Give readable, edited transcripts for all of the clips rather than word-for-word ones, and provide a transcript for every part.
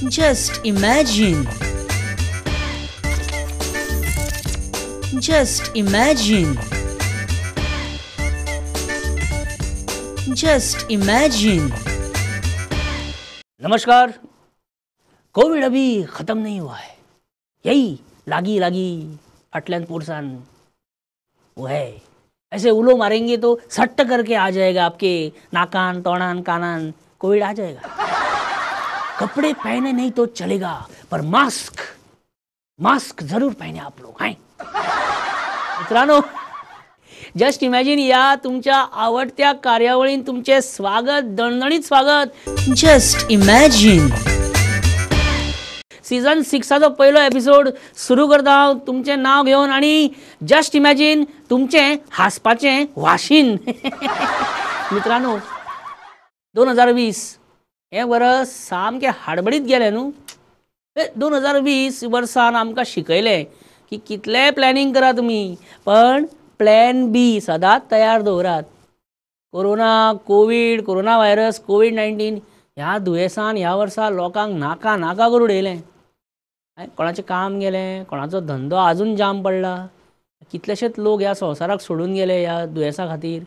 Just imagine. Just imagine. Just imagine. नमस्कार. Covid अभी खत्म नहीं हुआ है, यही लागी लागी फाटल्यान पोरसान वो है. ऐसे उलो मारेंगे तो सट्ट करके आ जाएगा आपके नाकान तोणान कानान, कोविड आ जाएगा. कपड़े पहने नहीं तो चलेगा, पर मास्क मास्क जरूर पहने आप लोग. हैं मित्रांनो, जस्ट इमॅजिन या तुमच्या आवडत्या कार्यावळीन तुमचे स्वागत, दणदणीत स्वागत. Just imagine. सीझन 6चो पहिलो एपिसोड सुरू करता हांव तुमचें नांव घेवन आनी जस्ट इमॅजिन तुमचें हांसपाचें वाशीन. मित्रांनो, 2020 हें वर्स सामकें हाडबडीत गेलें न्हू. 2020 वर्सान आमकां शिकयलें की कितलें प्लॅनिंग करा तुमी, पण प्लॅन बी सदांच तयार दवरात. कोरोना, कोवीड, कोरोना व्हायरस, कोवीड-19 ह्या दुयेंसान ह्या वर्सा लोकांक नाका नाका करून उडयलें. कोणाचें काम गेलें, कोणाचो धंदो आजून जाम पडला, कितलेशेच लोक ह्या संवसाराक सोडून गेले ह्या दुयेंसा खातीर.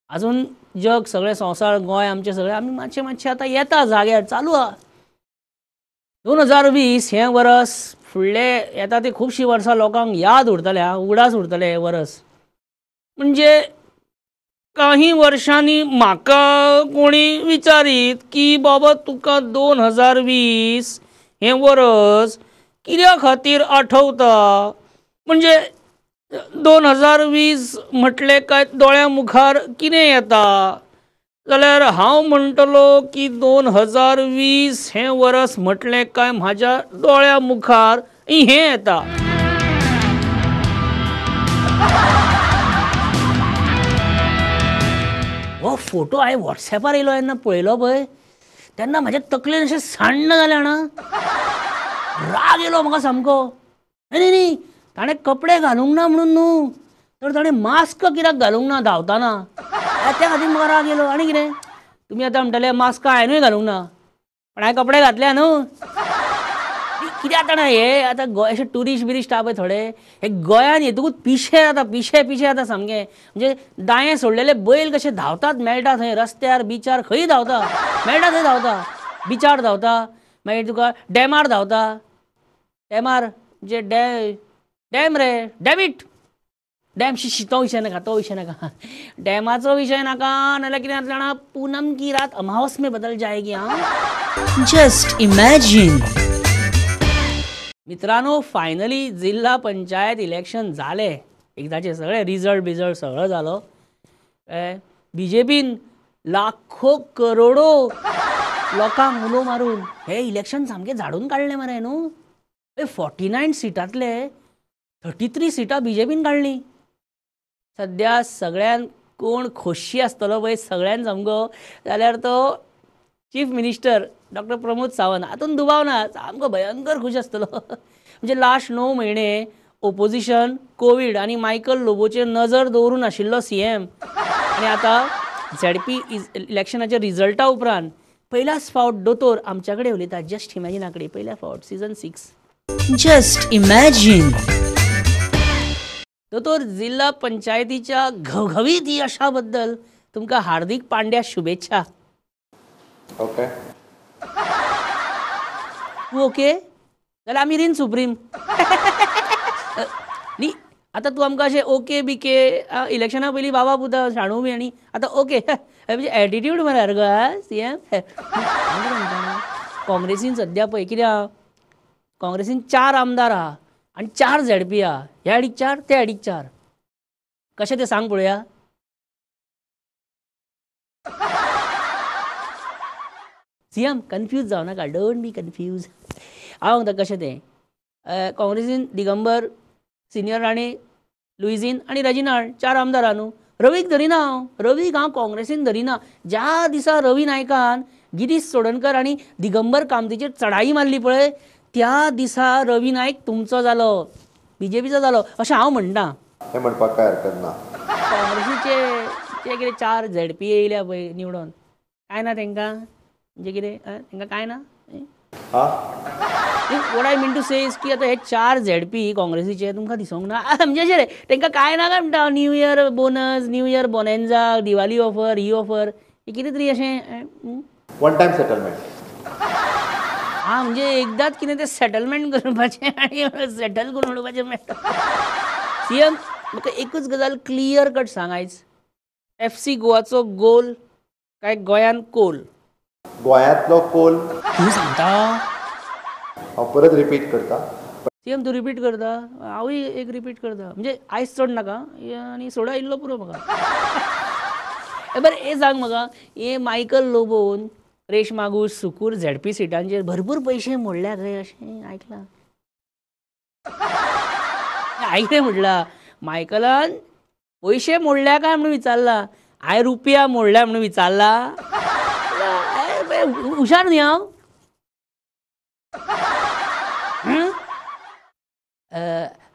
आजून जग सगळें संवसार गोंय आमचें सगळें आमी मातशें मातशें आतां येता जाग्यार चालू आहा. 2020 हें वर्स फुडलें येता ते खुबशीं वर्सां लोकांक याद उरतलें, उगडास उरतलें हें वर्स. म्हणजे काही वर्षांनी म्हाका कोणी विचारीत की बाबा तुका 2020 हें वर्स कित्या खातीर आठवता, म्हणजे 2020 म्हटलें काय दोळ्या मुखार कितें येता, जाल्यार हांव म्हणटलो की 2020 हें वर्स म्हटलें काय म्हाज्या दोळ्या मुखार हें येता. हो फोटो हांवें वॉट्सॅपार येयलो तेन्ना पळयलो पळय, तेन्ना म्हाज्या तकलेन अशें साण्ण जालें जाणा, राग येयलो म्हाका सामको. न्ही न्ही, ताणें कपडे घालूंक ना म्हणून न्हू, तर ताणें मास्क कित्याक घालूंक ना धांवतना, त्या खातीर म्हाका राग येयलो. आनी कितें तुमी आतां म्हणटले मास्क हांवेंनूय घालूंक ना, पण हांवें कपडे घातले न्हू. कित्याक जाणा हे आतां अशे ट्युरिस्ट बिरिस्ट आहा पळय थोडे, हे गोंयान येतकूच पिशे जाता, पिशे पिशे जाता सामके. म्हणजे दायें सोडलेले बैल कशे धांवतात मेळटा थंय रस्त्यार बिचार खंय धांवता मेळटा थंय धांवता, बिचार धांवता, मागीर तुका डॅमार धांवता, डॅमार म्हणजे डॅम रे डॅमीट डॅम शी तो विशय नाका, तो विशय नाका, डॅमाचो विशय नाका, नाल्यार कितें जातलें जाणा, पूनम की रात अमावस में बदल जाएगी. हां, जस्ट इमॅजिन. मित्रांनो, फायनली जिल्हा पंचायत इलेक्शन जालें एकदाचें, सगळें रिजल्ट बिजल्ट सगळो जालो. बीजेपीन लाखो करोडो लोकांक उलो मारून हें इलेक्शन सामकें झाडून काडलें मरे न्हू. 49 सिटांतले 33 सिटां बीजेपीन काडलीं. सद्या सगळ्यान कोण खोशी आसतलो पळय सगळ्यान सामको जाल्यार तो chief minister doctor Pramod Sawant, हातून दुबाव ना, सामको भयंकर खूश आसतलो. म्हणजे लास्ट 9 म्हयने ओपोजिशन, कोवीड आनी मायकल लोबोचेर नजर दवरून आशिल्लो सीएम, आनी आतां झेडपी इलेक्शनाच्या रिजल्टा उपरांत पयल्याच फावट दोतोर आमच्या कडेन उलयता. जस्ट इमॅजिना कडेन पयल्या फावट सीझन 6. Just imagine. दोतोर, जिल्हा पंचायतीच्या घवघवीत यशाबद्दल तुमकां हार्दिक पांड्या शुभेच्छा. ओके, तूं ओके जाल्यार आमी रिन सुप्रीम. न्ही आतां तूं आमकां अशें ओके बिके इलेक्शना पयलीं बाबा पुता शाणू बी, आनी आतां ओके म्हणजे एटिट्यूड मरे गो सीएम. काँग्रेसीन सद्या पळय कितें आहा, काँग्रेसीन 4 आमदार आहा आनी 4 झेडपी आहा, ह्या आडीक 4 त्या आडीक 4, कशें तें सांग पळोवया. सीएम कन्फ्यूज जावं नाका, don't be confuse. हांव सांगता कशें तें. काँग्रेसीन दिगंबर, सिनियर राणे, लुईझीन आनी रेजिनाल्ड 4 आमदार आहा न्हू. रवीक धरिना हांव, रवीक हांव काँग्रेसीन धरिना. ज्या दिसा रवी नायकान गिरीश चोडणकर आनी दिगंबर कामतीचेर चढाई मारली पळय, त्या दिसा रवी नायक तुमचो जालो, बीजेपीचो जालो अशें हांव म्हणटा. हें म्हणपाक कांय हरकत ना. काँग्रेसीचे जे कितें 4 झेडपी येयल्या पळय निवडून, कांय ना तेंकां, म्हणजे कितें तेंकां कांय ना. हा, What I mean to say is की आतां हे 4 झेडपी काँग्रेसीचे तुमकां दिसोंक ना, म्हणजे अशें रे तांकां कांय ना काय म्हणटा, new year bonus, new year bonanza, Diwali offer, ही ऑफर, हे कितें तरी अशें वन टायम सेटलमेंट. हा, म्हणजे एकदाच कितें तें सेटलमेंट करपाचें आनी सेटल करून उडोवपाचें मेळटा. सीएम, म्हाका एकूच गजाल क्लियर कट सांग आयज, एफ सी गोवाचो गोल काय गोंयान कोल? गोंयांतलो कोल. कितें सांगता? हांव परत रिपीट करता. सीएम तूं रिपीट करता, हांवूय एक रिपीट करता, म्हणजे आयज चड नाका आनी सोडा इल्लो पुरो म्हाका. बरें हें सांग म्हाका, हे मायकल लोबोन रेश मागूश सुकूर झेडपी सिटांचेर भरपूर पयशे मोडल्या खंय अशें आयकलां. आयकलें म्हटलां, मायकलान पयशे मोडल्या काय म्हणून विचारला, हांवें रुपया मोडल्या म्हणून विचारला. हुशार न्ही हांव.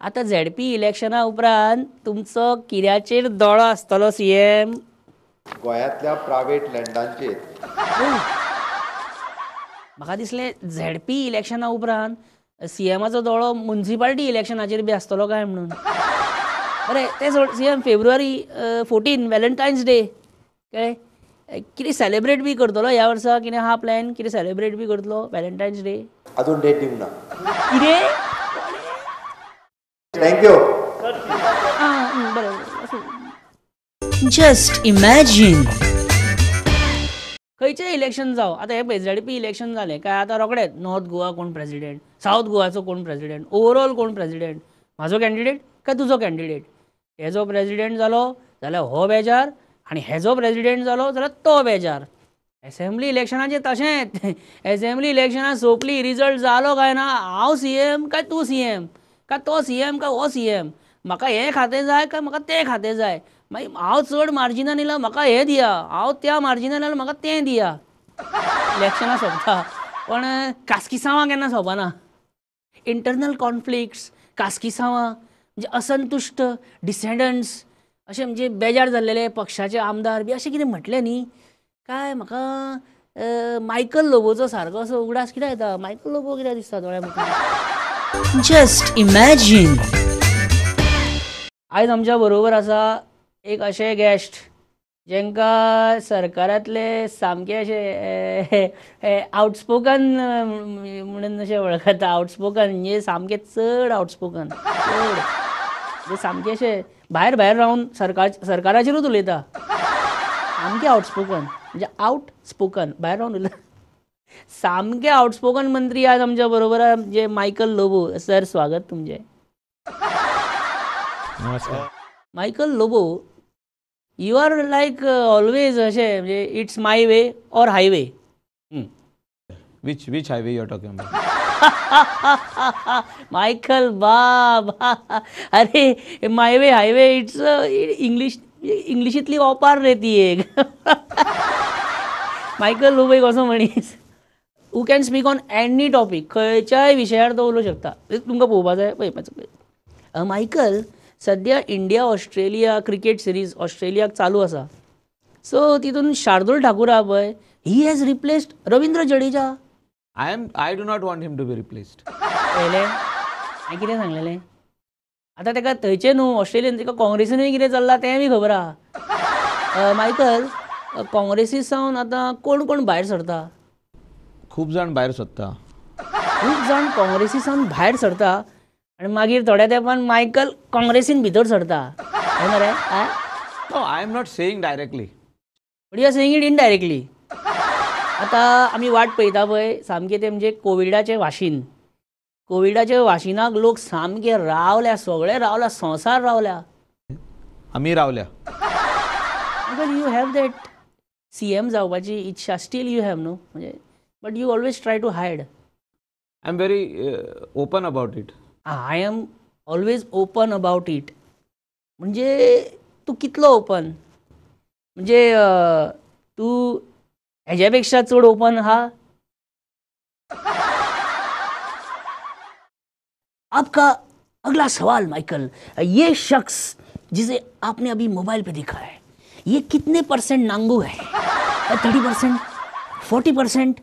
आतां झेडपी इलेक्शना उपरांत तुमचो कित्याचेर दोळो आसतलो सीएम? गोंयांतल्या प्रायवेट लँडांचेर. म्हाका दिसलें झेडपी इलेक्शना उपरांत सीएमाचो दोळो मुन्सिपाल्टी इलेक्शनाचेर बी आसतलो काय म्हणून. बरें तें सोड सीएम, फेब्रुवारी 14 वॅलेंटायन्स डे, कळ्ळें, कितें सेलिब्रेट बी करतलो ह्या वर्सा? कितें आहा प्लॅन, कितें सेलिब्रेट बी करतलो वॅलेंटायन्स डे? अजून डेट दिवंक ना. कितें? Thank you. आं बरें, आसूं. Just imagine. खंयचें इलेक्शन जावं, आतां हें पळय झेडपी इलेक्शन जालें काय आतां रोखडेंच नॉर्थ गोवा कोण प्रेजिडेंट, सावथ गोवाचो कोण प्रेजिडेंट, ओवरऑल कोण प्रेजिडेंट, म्हाजो कॅन्डिडेट काय तुजो कॅन्डिडेट, हेजो प्रेजिडेंट जालो जाल्यार हो बेजार आनी हेजो प्रेजिडेंट जालो जाल्यार तो बेजार. एसेंब्ली इलेक्शनाचें तशेंच, एसेंब्ली इलेक्शनां सोंपली, रिजल्ट जालो काय ना, हांव सीएम काय तूं सीएम, काय तो सीएम काय हो सीएम, म्हाका हें खातें जाय काय म्हाका तें खातें जाय, मागीर हांव चड मार्जिनान येयला म्हाका हें दिया, हांव त्या मार्जिनान येयला म्हाका तें दिया. इलेक्शनां सोंपता पण कास्किसांवां केन्ना सोंपना. इंटरनल कॉन्फ्लिक्ट्स, कास्किसांवां, म्हणजे असंतुश्ट डिसेंडंट्स, अशें म्हणजे बेजार जाल्लेले पक्षाचे आमदार बी अशें कितें म्हटलें न्ही काय म्हाका मायकल लोबोचो सारको असो उगडास कित्याक येता, मायकल लोबो कित्याक दिसता दोळ्या मुखार. Just imagine. आयज आमच्या बरोबर आसा एक अशे गेस्ट जेंका सरकारांतले सामके अशे आउटस्पोकन म्हणून अशें वळखता. आउटस्पोकन म्हणजे सामके चड आउटस्पोकन, चड म्हणजे सामके अशे भायर भायर रावन सरकाराचेरूच उलयता, सामके आउटस्पोकन म्हणजे आउटस्पोकन भायर रावन उलयता, सामके आउटस्पोकन मंत्री आज आमच्या बरोबर जे मायकल लोबो. सर स्वागत तुमचें. नमस्कार. Michael Lobo, you are like always अशें म्हणजे it's my way or highway. Which highway you are talking about? Michael बाब, अरे my way highway it's English, इंग्लिशींतली ओपार रे ती एक. मायकल लोबो एक असो मनीस who can speak on any topic, खंयच्याय विशयार तो उलोवंक शकता. तुमकां पळोवपा जाय पळय. मायकल, सद्या इंडिया ऑस्ट्रेलिया क्रिकेट सिरीज ऑस्ट्रेलियाक चालू आसा, सो तितून शार्दूल ठाकूर आहा पळय, he has replaced Ravindra Jadeja. I do not want him to be replaced. पळयलें हांवें कितें सांगलेलें? आतां ताका थंयचें न्हू ऑस्ट्रेलियन, ताका काँग्रेसीनूय कितें चल्लां तेंय बी खबर आहा. मायकल, काँग्रेसी सावन आतां कोण कोण भायर सरता? खूब जाण भायर सरता, खूब जाण काँग्रेसी सावन भायर सरता आनी मागीर थोड्या तेंपान मायकल काँग्रेसीन भितर सरता. हय मरे? No, I am not saying directly, but you are saying it indirectly. आतां आमी वाट पळयता पळय सामकें तें म्हणजे कोविडाचें वाशीन, कोविडाच्या वाशिनाक लोक सामके रावल्या, सगळे रावल्या, संवसार रावल्या, आमी रावल्या. You have that CM जावपाची इच्छा स्टील you have न्हू, म्हणजे but you always try to hide. I am very open about it. I am always open about it म्हणजे तूं कितलो ओपन, म्हणजे तूं हेज्या पेक्षा चड ओपन आहा? आपका अगला सवाल माइकल, ये शख्स जिसे आपने अभी मोबाइल पे देखा है, ये कितने परसेंट नांगू है? 30%, 40%,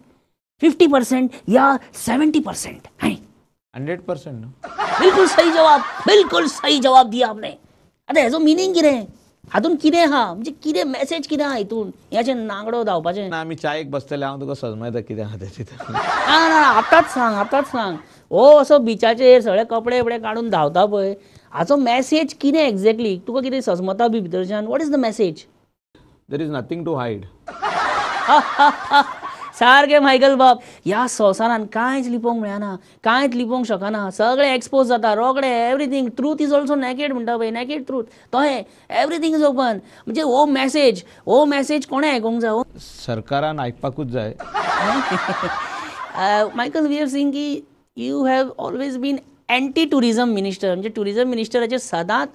50% या 70%? 100%. बिलकुल सही जवाब, बिलकुल सही जवाब दिया आपने. आतां हेजो मिनींग कितें, हातून कितें आहा, म्हणजे कितें मॅसेज कितें आहा हितून, हें नांगडो धांवपाचें ना. आमी चायेक बसतले, हांव तुका सजमायता कितें आहा तें तितून. ना ना, आतांच सांग, आतांच सांग. हो असो बिचाचेर सगळे कपडे बिपडे काडून धांवता पळय, हाचो मॅसेज कितें एक्झॅक्टली? तुका कितें सजमता बी भितरच्यान? What is the message? There is nothing to hide. सारकें मायकल बाब, ह्या संवसारान कांयच लिपोवंक मेळना, कांयच लिपोवंक शकना, सगळें एक्सपोज जाता रोखडें. Everything, truth is also naked म्हणटा पळय, नॅकेड ट्रूथ, तशें एवरीथींग is open. म्हणजे हो मॅसेज, हो मॅसेज कोणें आयकूंक जाय? सरकारान आयकपाकूच जाय. मायकल, we have seen की you have always been anti tourism minister. म्हणजे टुरिजम मिनिस्टराचेर सदांच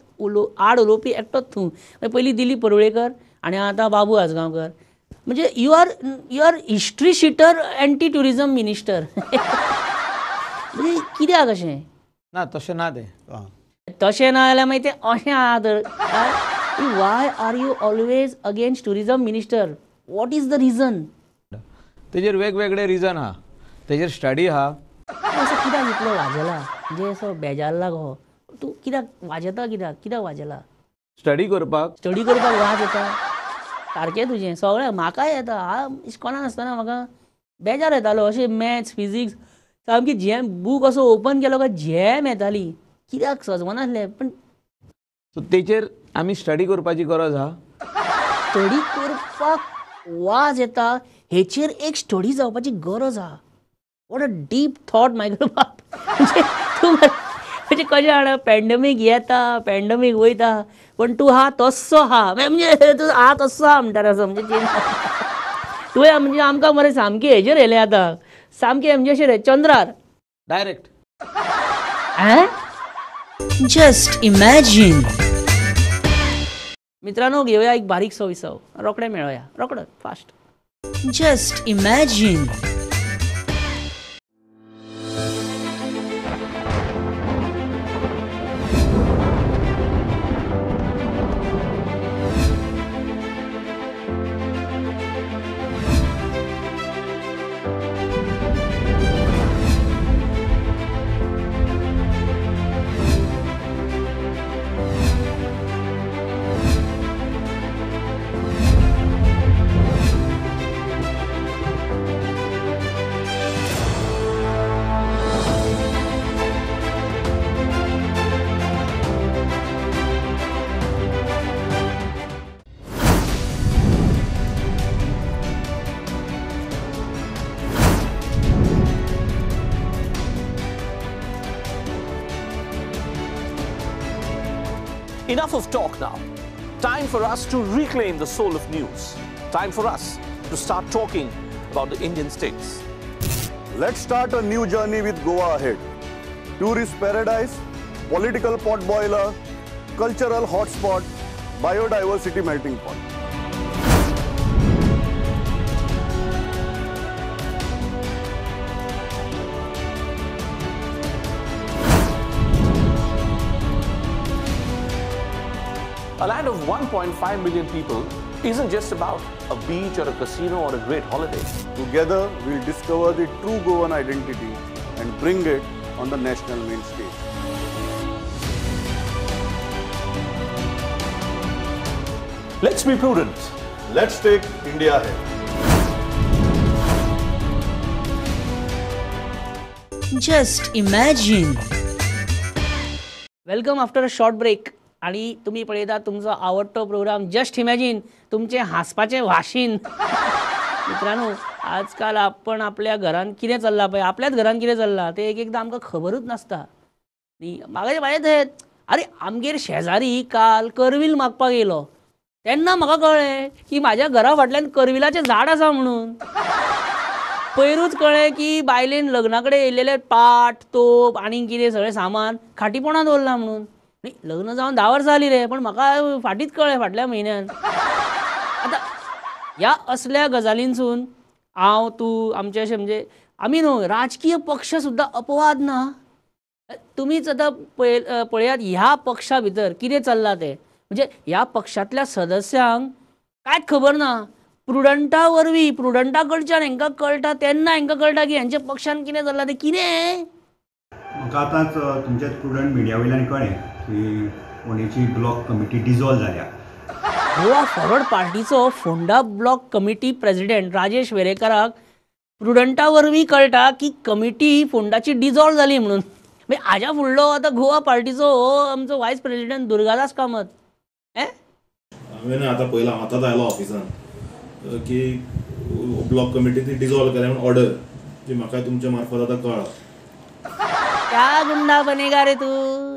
आड उलोवपी एकटोच तूं. पयलीं दिलीप परुळेकर आनी आतां बाबू आजगांवकर. म्हणजे you are history sheeter anti tourism minister. म्हणजे कित्याक अशें? ना तशें ना तें, तशें ना जाल्यार मागीर तें अशें आहा तर. Why are you always against tourism minister? What is the reason? तेजेर वेगवेगळे रिजन आहा, तेजेर स्टडी आहा. असो कित्याक इतलो वाजेला, म्हणजे असो बेजारला गो तूं, कित्याक वाजेता, कित्याक कित्याक वाजेला? स्टडी करपाक. स्टडी करपाक वाज येता सारकें तुजें सगळें. म्हाकाय येता, हांव इस्कॉलान आसतना म्हाका बेजार येतालो अशें मॅथ्स फिजिक्स सामकी झेम, बूक असो ओपन केलो काय झेम येताली, कित्याक सजमनासलें. पण सो तेचेर आमी स्टडी करपाची गरज आहा. स्टडी करपाक वाज येता हेचेर एक स्टडी जावपाची गरज आहा. What a deep thought Michael बाब. म्हणजे तूं म्हणजे कशें जाणा, पॅन्डमीक येता, पॅन्डमीक वयता, पण तूं आहा तस्सो आहा. म्हणजे तूं आहा तस्सो आहा म्हणटा असो. म्हणजे तुवें म्हणजे आमकां मरे सामकें हेजेर येयलें आतां, सामकें म्हणजे अशें रे चंद्रार डायरेक्ट. Just imagine. मित्रांनो, घेवया एक बारीकसो विसव, रोखडे मेळोया, रोखडो fast. Just imagine. Enough of talk now. Time for us to reclaim the soul of news. Time for us to start talking about the Indian states. Let's start a new journey with Goa ahead. Tourist paradise, political potboiler, cultural hotspot, biodiversity melting pot. A land of 1.5 million people isn't just about a beach or a casino or a great holiday. Together, we'll discover the true Goan identity and bring it on the national main stage. Let's be prudent. Let's take India ahead. Just imagine. Welcome after a short break. आणि तुम्ही पळयतात तुमचो आवडतो programme just imagine, तुमचें हांसपाचें वाशीन. मित्रांनो, आजकाल आपण आपल्या घरान कितें चल्लां पळय, आपल्याच घरान कितें चल्लां तें एक एकदां आमकां खबरूच नासता. न्ही म्हाका मागीर अरे आमगेर शेजारी काल करवील मागपाक येयलो तेन्ना म्हाका कळ्ळें की म्हाज्या घरा फाटल्यान करविलाचें झाड आसा म्हणून. पयरूच कळ्ळें की बायलेन लग्ना कडेन येयलेले पाट तोप आनी कितें सगळें सामान खाटीपोणां दवरलां म्हणून. लग्न जावन 10 वर्सां जालीं रे, पण म्हाका फाटींच कळ्ळें फाटल्या म्हयन्यान. आतां ह्या असल्या गजालींसून हांव तूं आमचे अशें म्हणजे आमी न्हू राजकीय पक्ष सुद्दां अपवाद ना. तुमीच आतां पळयात ह्या पक्षा भितर कितें चल्लां तें. म्हणजे ह्या पक्षांतल्या सदस्यांक कांयच खबर ना प्रुडंटा वरवीं, प्रुडंटा कडच्यान हेंकां कळटा, तेन्ना हेंकां कळटा की हेंच्या पक्षान कितें चल्लां तें कितें. म्हाका आतांच तुमच्या प्रुडंट मिडिया वयल्यान कळ्ळें की फोंडेची ब्लॉक कमिटी डिजॉल्व जाल्या. गोवा फॉरवर्ड पार्टीचो Ponda block committee president Rajesh वेरेकराक प्रुडंटा वरवीं कळटा की कमिटी फोंडाची डिजॉल्व जाली म्हणून. मागीर हाज्या फुडलो आतां गोवा पार्टीचो हो आमचो वायस प्रेसिडेंट दुर्गादास कामत. हांवें आतां पयलां, आतांच आयलो ऑफिसान की ब्लॉक कमिटी ती डिजॉल्व केल्या म्हणून ऑर्डर जी म्हाका तुमच्या मार्फत आतां कळ्ळा. क्या गुंडा बनेगा रे तू,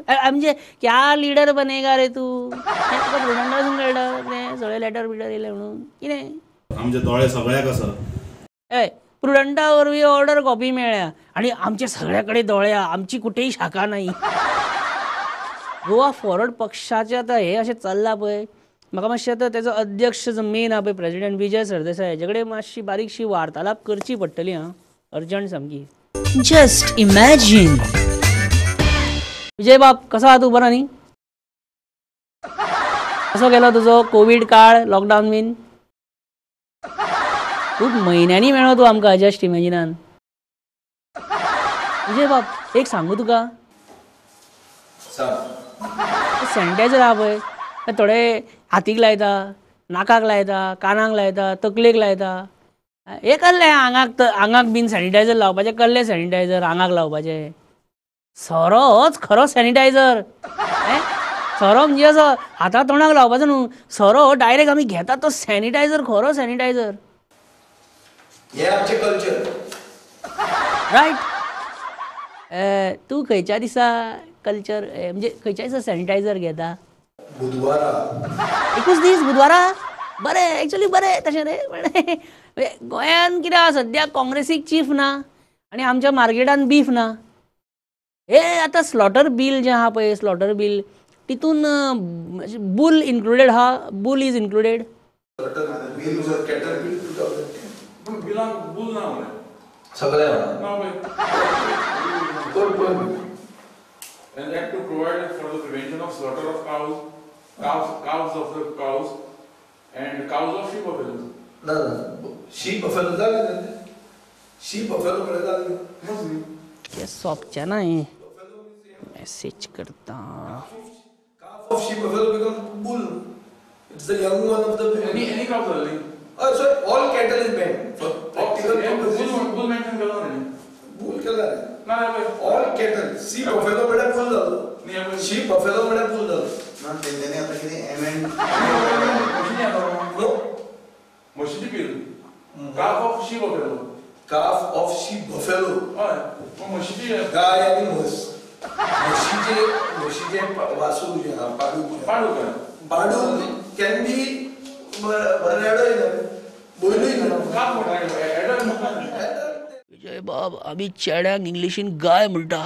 म्हणजे क्या लिडर बनेगा रे तू. तुका प्रुडंटा वचून कळटा कितें सगळे लेटर बिटर येयले म्हणून कितें. आमचे दोळे सगळ्याक आसा. हय, प्रुडंटा वरवीं ऑर्डर कॉपी मेळ्ळ्या आनी आमचे सगळ्या कडेन दोळे, आमची कुठेही शाखा नाही. गोवा फॉरवर्ड पक्षाचें आतां हें अशें चल्लां पळय, म्हाका मातशें आतां तेजो अध्यक्ष जो मेन आहा पळय प्रेसिडेंट विजय सरदेसाय हेजे कडेन मातशी बारीकशी वार्तालाप करची पडटली. आं, अर्जंट सामकी. Just imagine. विजय बाब कसो आहा तूं, बरो न्ही? कसो गेलो तुजो कोवीड काळ, लॉकडावन बीन? खूब म्हयन्यांनी मेळ्ळो तूं आमकां जस्ट इमेजिनान. विजय बाब एक सांगू तुका, सॅनिटायझर आहा पळय, थोडे हातीक लायता, नाकाक लायता, कानाक लायता, तकलेक लायता. हे कसलें आंगाक आंगाक बीन सॅनिटायझर लावपाचें? कसलें सॅनिटायझर आंगाक लावपाचें? सोरो होच खरो सॅनिटायझर. सोरो म्हणजे असो हाता तोंडाक लावपाचो न्हू, सोरो डायरेक्ट आमी घेतात तो सॅनिटायझर, खरो सॅनिटायझर. हें आमचें कल्चर, रायट? तूं खंयच्या दिसा कल्चर म्हणजे खंयच्या दिसा सॅनिटायझर घेता? बुधवारा. एकूच दीस बुधवारा? बरें, एक्चुअली बरें तशें रे. गोंयान कितें आसा सद्या, काँग्रेसीक चीफ ना आनी आमच्या मार्केटान बीफ ना. हे आतां स्लॉटर बील जें आहा पळय, स्लॉटर बील तितून बूल इन्क्लुडेड आहा, बूल is included. सगळें An act to provide for the prevention of slaughter of cows, cows of the cows, and cows of sheep buffaloes. No, no, sheep buffaloes जाले न्ही, sheep buffalo म्हळ्यार जालें. सोपचें ना हें, message करता. Calf of sheep buffalo becomes bull. It's the young one of the. Any cow जाली. Oh, so all cattle is banned for practical purposes. Bull mention केला न्ही. Bull केला रे. All cattle, sheep buffalo म्हळ्यार bull जालो. Sheep buffalo म्हळ्यार bull जालो. ना तेंच्यांनी आतां कितें एमेंड म्हशीची पील, calf of she buffalo. Calf of she buffalo. हय, म्हशीची गाय आनी म्हस. म्हशीचे म्हशीचे वासूर जें आहा, पाडूक. पाडूक पाडूक can be रेडोय न्हय, बैलूय न्हय. काफ म्हणटा. विजय बाब, आमी चेड्यांक इंग्लिशीन गाय म्हणटा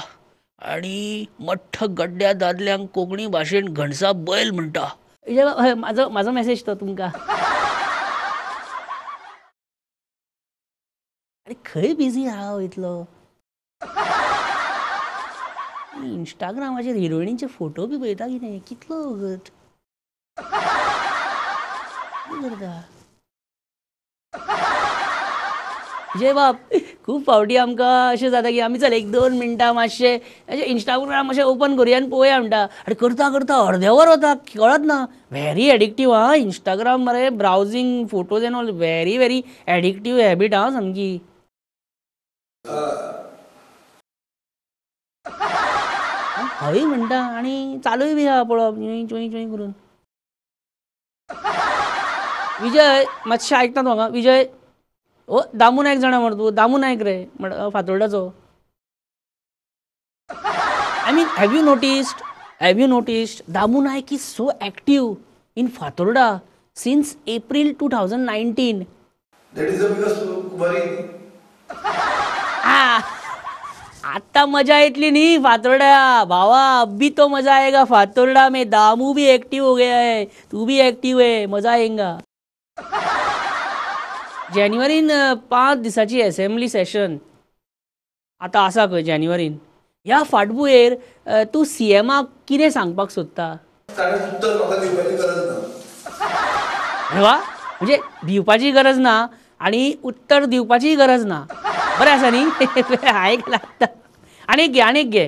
आनी मठ्ठ गड्ड्या दादल्यांक कोंकणी भाशेन घणसा बैल म्हणटा. विजय बाब, हय, म्हाजो म्हाजो मॅसेज तो तुमकां. आरे खंय बिजी आहा इतलो? इंस्टाग्रामाचेर हिरोइनीचे फोटो बी पळयता कितें, कितलो वगत कितें करता? विजय बाब, खूब फावटी आमकां अशें जाता की आमी चल एक दोन मिनटां मातशें अशें इंस्टाग्राम मातशें ओपन करुया आनी पळोवया म्हणटा, आनी करता करता अर्दें वर वता, कळत ना. व्हेरी एडिक्टीव आं इंस्टाग्राम मरे, browsing photos and all, very very addictive habit आं सामकी. हय म्हणटा आनी चालूय बी आहा पळोवप चुंय चुंय चुंय करून. विजय मातशें आयकता तूं हांगा? विजय, ओ दामू नायक जाणा मरे तूं? दामू नायक रे फातोर्डाचो. I mean, have you noticed Damu Naik is so active in Fatorda since April 2019. That is the biggest worry. आता मजा येतली न्ही फातोर्डा भावा, अभी तो मजा आएगा फातोर्डा में. दामू भी एक्टिव हो गया है, तू भी एक्टिव है, मजा आएगा. जानेवारीन 5 दिसाची असेंब्ली सेशन आतां आसा खंय जानेवारीन. ह्या फाटभुंयेर तूं सीएमाक कितें सांगपाक सोदता? ताणें उत्तर म्हाका दिवपाची गरज ना. वा, म्हणजे भिवपाची गरज ना आनी उत्तर दिवपाचीय गरज ना. बरें आसा न्ही? आयकला आतां. आनी घे, आनी घे,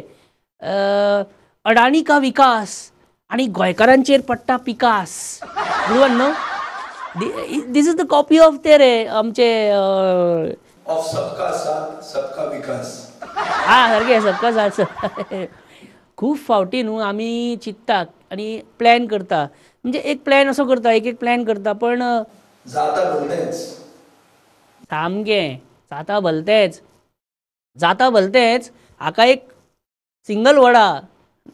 अडाणी का विकास आनी गोंयकारांचेर पडटा पिकास. बरोबर न्हू? This is the copy of ते रे आमचे ऑफ सबका साथ सबका विकास. हा सारकें, सबका साथ. खूब फावटी न्हू आमी चिंतता आनी प्लॅन करता, म्हणजे एक प्लॅन असो करता, एक एक प्लॅन करता, पण जाता भलतेंच. सामकें जाता भलतेंच, जाता भलतेंच. हाका एक सिंगल वर्ड आहा,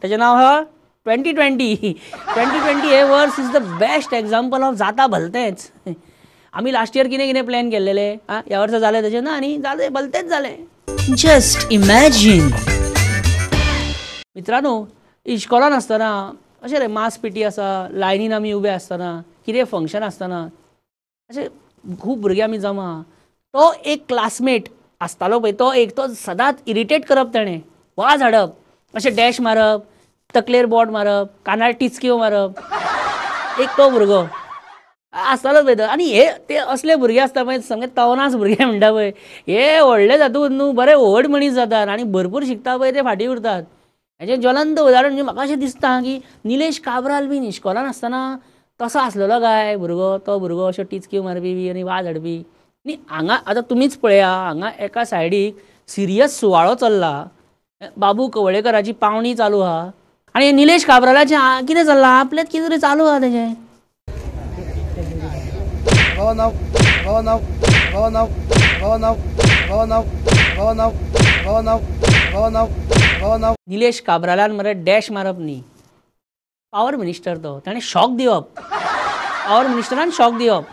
तेजें नांव आहा 2020. 2020 हे वर्स is the best example of जाता भलतेंच. आमी लास्ट इयर कितें कितें प्लॅन केल्लेले, आं ह्या वर्सा जालें तशें ना आनी जालें भलतेंच जालें. Just imagine. मित्रांनो, इश्कोलान आसतना अशें रे मास पीटी आसा, लायनीन आमी उबे आसतना, कितें फंक्शन आसतना अशें खूब भुरगे आमी जमा. तो एक क्लासमेट आसतालो पळय, तो एक तो सदांच इरिटेट करप, ताणें वाज हाडप, अशें डॅश मारप, तकलेर बोट मारप, कानार टिचक्यो मारप. एक तो भुरगो आसतालो पळय. आनी हे ते असले भुरगे आसता पळय, सामके तवनास भुरगे म्हणटा पळय, हे व्हडले जातून न्हू बरे व्हड मनीस जातात आनी भरपूर शिकता पळय, ते फाटीं उरतात. हेजें ज्वलंत उदाहरण म्हणजे म्हाका अशें दिसता की निलेश काब्राल बीन इश्कोलान आसतना तसो आसलेलो काय भुरगो, तो भुरगो अश्यो टिचक्यो मारपी बी आनी वाज हाडपी. न्ही हांगा आतां तुमीच पळया, हांगा एका सायडीक सिरियस सुवाळो चल्ला, बाबू कवळेकराची पावणी चालू आहा, आनी निलेश काब्रालाचें कितें चल्लां, आपलेंच कितें तरी चालू आहा तेजें. निलेश काब्रालान मरे डॅश मारप न्ही, पावर मिनिस्टर तो, ताणें शॉक दिवप, पावर मिनिस्टरान शॉक दिवप,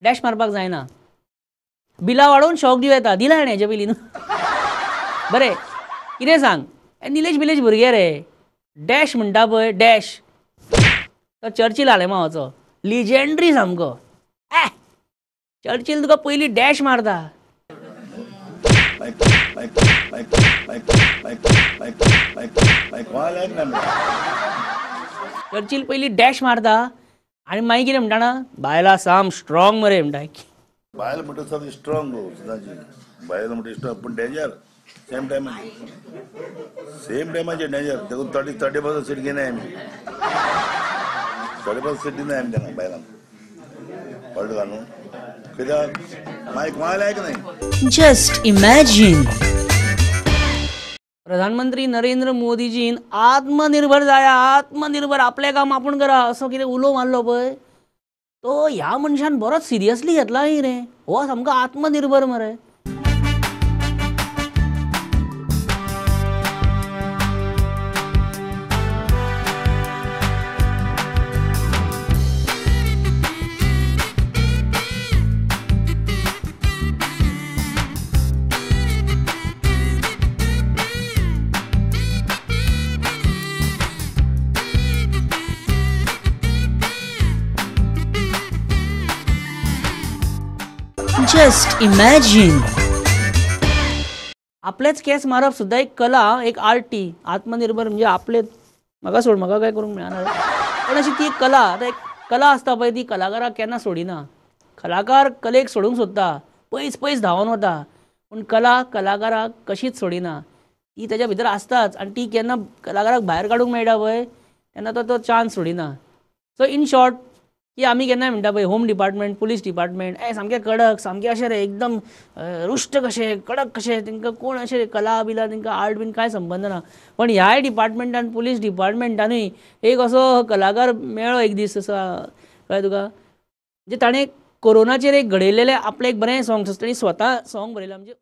डॅश मारपाक जायना. बिलां वाडोवन शॉक दिवं येता, दिला हाणें हेजे पयलीं न्हू. बरें कितें सांग, निलेश बिलेश भुरगे रे, डॅश म्हणटा पळय डॅश, तो चर्चिल आलेमावाचो लिजेंड्री सामको. ए चर्चिल तुका पयलीं डॅश मारता. चर्चिल पयलीं डॅश मारता आनी मागीर कितें म्हणटा ना, बायलां साम स्ट्रॉंग मरे म्हणटा. बायल म्हणटा सदां स्ट्रॉंग गो, सदांची बायल म्हणटा स्ट्रॉंग, पूण डेंजर सेम टायमाचेर, सेम टायमाचेर डेंजर. देखून 30% सीट घेनाय आमी, 30% सीट दिनाय आमी तेन्ना बायलांक, कळटा न्हू कित्याक मागीर कोणाक आयक न्हय. Just imagine. प्रधानमंत्री नरेंद्र मोदीजीन आत्मनिर्भर जाया, आत्मनिर्भर, आपलें काम आपूण करा असो कितें उलो मारलो पळय, तो ह्या मनशान बरोच सिरियसली घेतला न्ही रे. हो सामको आत्मनिर्भर मरे. Just imagine. आपलेच केस मारप सुद्दां एक कला, एक आर्ट ती. आत्मनिर्भर म्हणजे आपले, म्हाका सोड, म्हाका काय करूंक मेळना, पण अशी ती एक कला. आतां एक कला आसता पळय, ती कलाकाराक केन्ना सोडिना. कलाकार कलेक सोडूंक सोदता, पयस पयस धांवन वता, पूण कला कलाकाराक कशीच सोडिना. ती तेज्या भितर आसताच आनी ती केन्ना कलाकाराक भायर काडूंक मेळटा पळय, तेन्ना तो तो चान्स सोडिना. सो इन शॉर्ट की आमी केन्नाय म्हणटा पळय, home department, police department A सामकें कडक, सामकें अशें रे एकदम रुश्ट कशें, कडक कशें, तांकां कोण अशें कला बिला तांकां आर्ट बीन कांय संबंद ना. पण ह्याय डिपार्टमेंटान, पुलीस डिपार्टमेंटानूय एक असो कलाकार मेळ्ळो एक दीस असो, कळ्ळें तुका, म्हणजे ताणें कोरोनाचेर एक घडयलेलें आपलें एक बरें सॉंग, ताणें स्वता सॉंग बरयलां. म्हणजे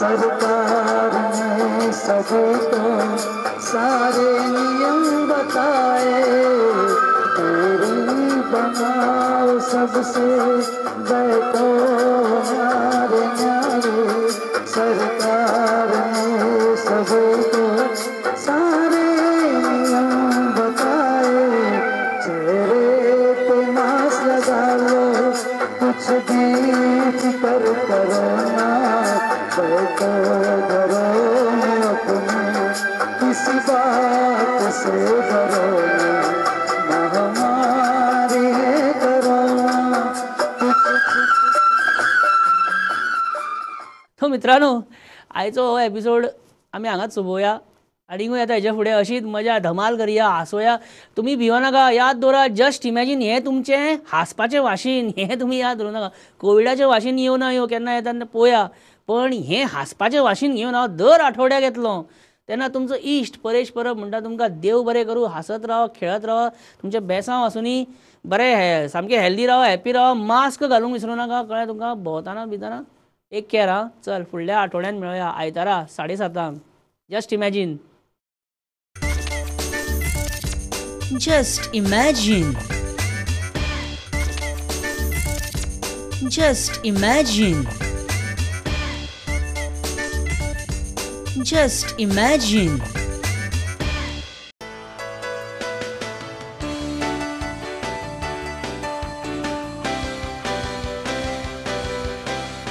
सरकार ने सबको सारे नियम बताए, दूरी बनाओ सबसे, बैठो न्यारे न्यारे। सरकार ने सबको सारे नियम बताए, चेहरे पे मास्क लगा लो, कुछ भी फिक्र करो ना, बैठो घरों बात से डरो ना, महामारी है कोरोना। तो मित्रांनो आयचो हो एपिसोड आमी हांगाच सोंपोवया. आनीकूय येता हेच्या फुडें अशीच मजा धमाल करया, हांसोया. तुमी भियो नाका, याद दवरा, जस्ट इमॅजीन हें तुमचें हांसपाचें वाशीन, हें तुमी याद दवरूं नाका. कोविडाचें वाशीन येवं ना येवं, केन्ना येता तेन्ना पळोवया, पण हें हांसपाचें वाशीन घेवन हांव दर आठवड्याक येतलो. तेन्ना तुमचो इश्ट परेश परब म्हणटा तुमकां देव बरें करूं. हांसत रावा, खेळत रावा, तुमचें बेसांव आसुनी, बरें सामकें हेल्दी रावा, हॅपी रावा. मास्क घालूंक विसरूं नाका, कळ्ळें तुमकां? भोंवतना बितना एक केअर. आं, चल फुडल्या आठवड्यान मेळोया आयतारा 7:30. Just imagine. Just imagine. Just imagine. Just imagine.